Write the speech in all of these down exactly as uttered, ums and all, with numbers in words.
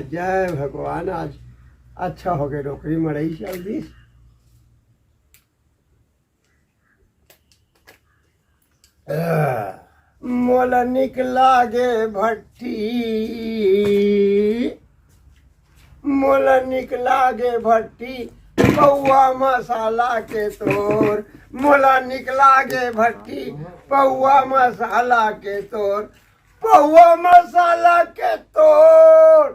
जय भगवान, आज अच्छा हो गए, डोकरी मड़ई चल दिस। मोला निक लागे भट्टी, मोला निक लागे भट्टी, पौवा मसाला के तोर। मोला निक लागे भट्टी, पौवा मसाला के तोर, पौवा मसाला के तोर,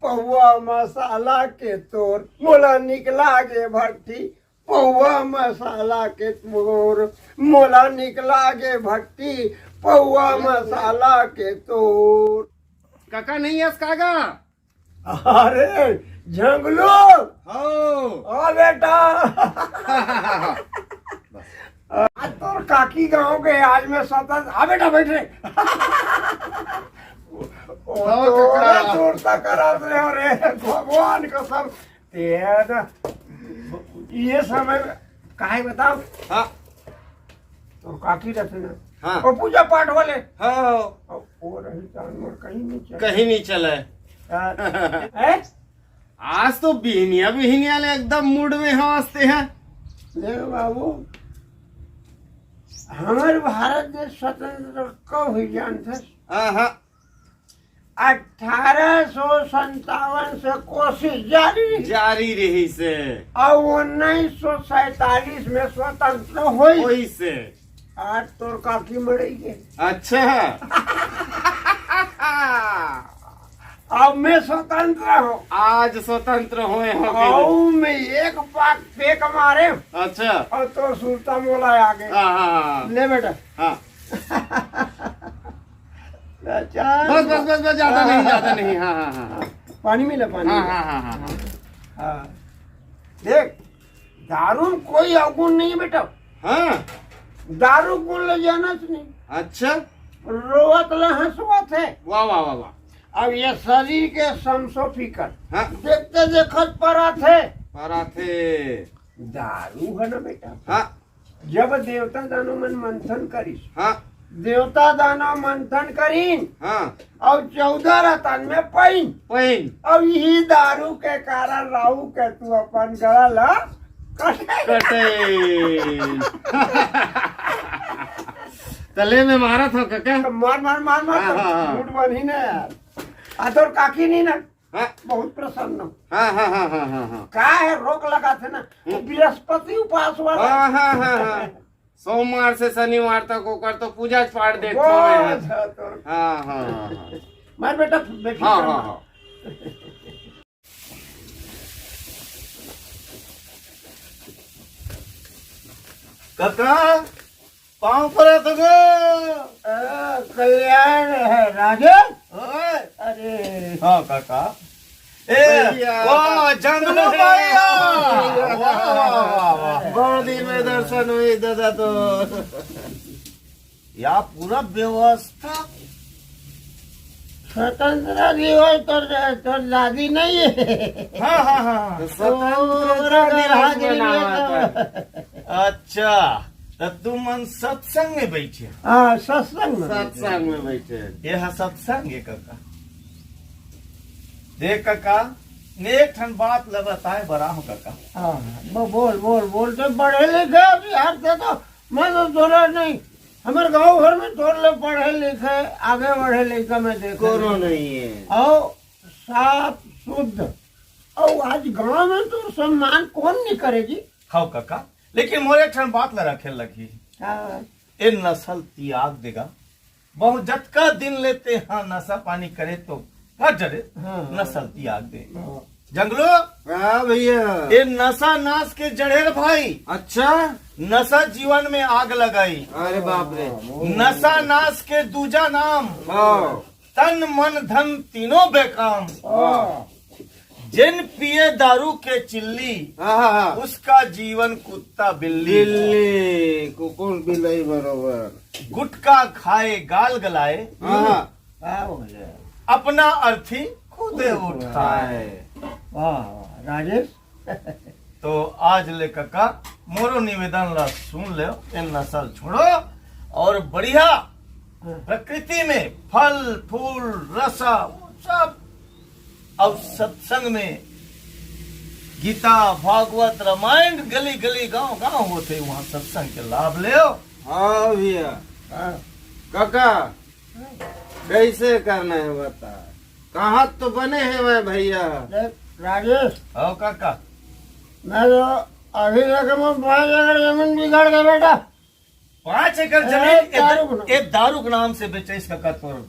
पौवा मसाला के तोर। मोला निक लागे भट्टी, पौवा मसाला के तोर। मोला निक लागे भट्टी, पौवा मसाला के तोर। काका नहीं हस का गा? अरे झंगलू, हो। आ बेटा। आज तोर काकी गांव के, आज मैं स्वतंत्र। आ बेटा, बैठ रे। ओ, आओ तोरा काका। जोर से करा दे रे, भगवान कसम। तेरा ये समय में काहे बताओ? हाँ। तोर काकी रहते ना। हाँ। और पूजा पाठ वाले। हाँ। और वो रही जानवर कहीं नहीं चला। कहीं नहीं चला है। हाँ। हैं? आज तो बिहनिया बिहनिया ले एकदम मूड में हवस ते हैं। ले बाबू, हमर भारत देश स्वतंत्र कब हुई जानथस? हाँ, हाँ। अठारह सौ संतावन से कोशिश जारी रही। जारी रही से। और उन्नीस सौ सैंतालीस में स्वतंत्र हुई। हुई से। आज तोर काकी मरई के। अच्छा। अब मैं स्वतंत्र हूँ। आज स्वतंत्र होए हो। और मैं एक पाक फेंक मारे। अच्छा। और तोर सुरता मोला आ गए। हाँ, हाँ, हाँ। ले बेटा। हाँ। अच्छा। बस, बस, बस, बस, ज्यादा नहीं, ज्यादा नहीं। हाँ, हाँ, हाँ, हाँ। पानी मिला, पानी हाँ, मिला। हाँ, हाँ, हाँ, हाँ। हाँ। देख, दारू में कोई अवगुण नहीं है बेटा। हाँ। दारू गुण ले जाना से नहीं। अच्छा। रोवत ला हंसवत है। वाह, वाह, वाह, वाह। अब ये शरीर के समसो फिकर। हाँ। देखते देखत परा थे। परा थे। दारू है ना बेटा। हाँ। जब देवता दानव मन मंथन करिस। हाँ। देवता दानव मंथन करिन। हाँ। और चौदह रतन में पाइन। पाइन। और यही दारू के कारण राहु केतु अपन गला ला कटे। कटे। तले में मारा था काका। मार, मार, मार, मार, हाँ, हाँ, हाँ। मूड बनी ना यार। आ तोर काकी नहीं ना। हाँ। बहुत प्रसन्न हो। हाँ, हाँ, हाँ, हाँ, हाँ, हाँ। का है, रोक लगा थे ना, वो हम्म। बृहस्पति उपास वाला। हाँ, हाँ, हाँ, हाँ। सोमवार से शनिवार तक ओकर तो पूजा पाठ देखत बस, हवे। हाँ, तोर हाँ, हाँ, हाँ, हाँ। मार बेटा, बेफिक्र हाँ, हाँ, मत। हाँ। काका, पाँव परत हो गा। आ, कल्याण है राजन। ओए। अरे। हाँ काका। ए, भैया। वाह, जंगलू भैया। वाह, वाह, वाह, वाह। बहुत दिन में दर्शन हुई दादा तो। या पूरा व्यवस्था। स्वतंत्र दिवस तोर, तोर दादी नहीं है। हाँ, हाँ, हाँ, हाँ। तो स्वतंत्रता ओकरा घर दिवस हाजिरी मनावत है। अच्छा, तो तुमन सत्संग में बैठे? हाँ, सत्संग में बैठे। सत्संग में बैठे। ये है सत्संग, ये काका। देख काका, मैं एक ठन बात ल बताए बर आहूं काका। हाँ, हाँ, बो-, बोल, बोल, बोल, तो पढ़े लिखे अब यार, ते तो मैं तो तोला नहीं, हमर गांव घर में तोर ले पढ़े लिखे, आगे बढ़े लइका मैं देखे कोनो नहीं। नहीं है। अउ साफ शुद्ध, अउ आज गांव में तोर सम्मान कौन नहीं करे जी? हव काका, लेकिन मोर एक ठन बात ला रखे लगही। हाँ। ए नसल तियाग देगा, बहुत जतका दिन ले तेहा नशा पानी करे तो फट जरे, हाँ। नसल तियाग दे। हाँ। जंगलू, हाँ भैया। ए नशा नाश के जड़ेर भाई। अच्छा। नशा जीवन में आग लगाई। अरे बाप रे। नशा नाश के दूजा नाम। हाँ। तन मन धन तीनों बेकाम। हाँ। जिन पिए दारू के चिल्ली, हाँ, हाँ, हाँ। उसका जीवन कुत्ता बिल्ली। बिल्ली, कुकुर बिलाई बरोबर। गुटखा खाए, गाल गलाए, हाँ, हाँ। का बोले? अपना अर्थी खुदे उठाए। वाह, वाह, राजेश। तो आज ले काका, मोरो निवेदन ला सुन ले, ए नसल छोड़ो और बढ़िया हाँ। प्रकृति में फल, फूल, रसा, वो सब अब सत्संग में गीता, भागवत, रामायण गली गली, गांव गांव होथे, वहां सत्संग के लाभ लेव। हाँ भैया। हाँ। काका, कैसे करना है बता, कहा तो बने है मैं भैया। देख राजेश, हाँ काका। मैं तो अभी तक में पाँच एकड़ जमीन बिगाड़ के बेटा। पाँच एकड़ ए, जमीन, ए, दारू के नाम। ए, दारू के नाम से बेचे इसका कर पर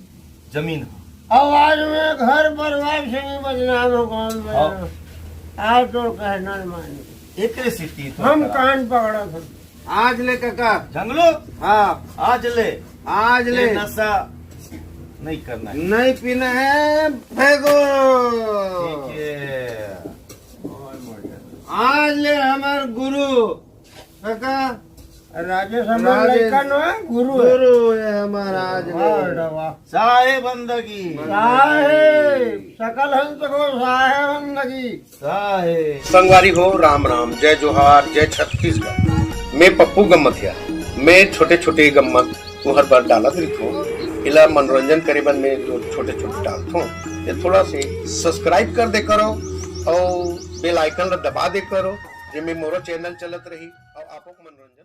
जमीन हो। अब आज मैं घर परिवार से भी बदनाम हो, कौन हाँ। बदनाम? आज तो कहना नहीं माने। एकरे सिटी तो हम करा। कान पकड़ा था। आज ले काका। जंगलो? हाँ। आज ले। आज ले। ये नशा नहीं करना है। नहीं पीना है, फेंको। ठीक है। आज ले हमार गुरु काका। राजेश हमार राजेश लड़का नो है, गुरु है। गुरु है हमारा आज ले। वाह बेटा, वाह। साहेब बंदगी। साहेब, सकल हंस को साहेब बंदगी। साहेब। संगवारी हो, राम राम, जय जोहार, जय छत्तीसगढ़। मैं पप्पू गम्मतिया, मैं छोटे छोटे गम्मत हर बार डालत रहिथों। एला मनोरंजन करे बर मैं जो छोटे छोटे डालथों, ये थोड़ा से सब्सक्राइब कर दे करो और बेल आइकन ला दबा दे करो, जेमे मोरो चैनल चलत रही और आपको मनोरंजन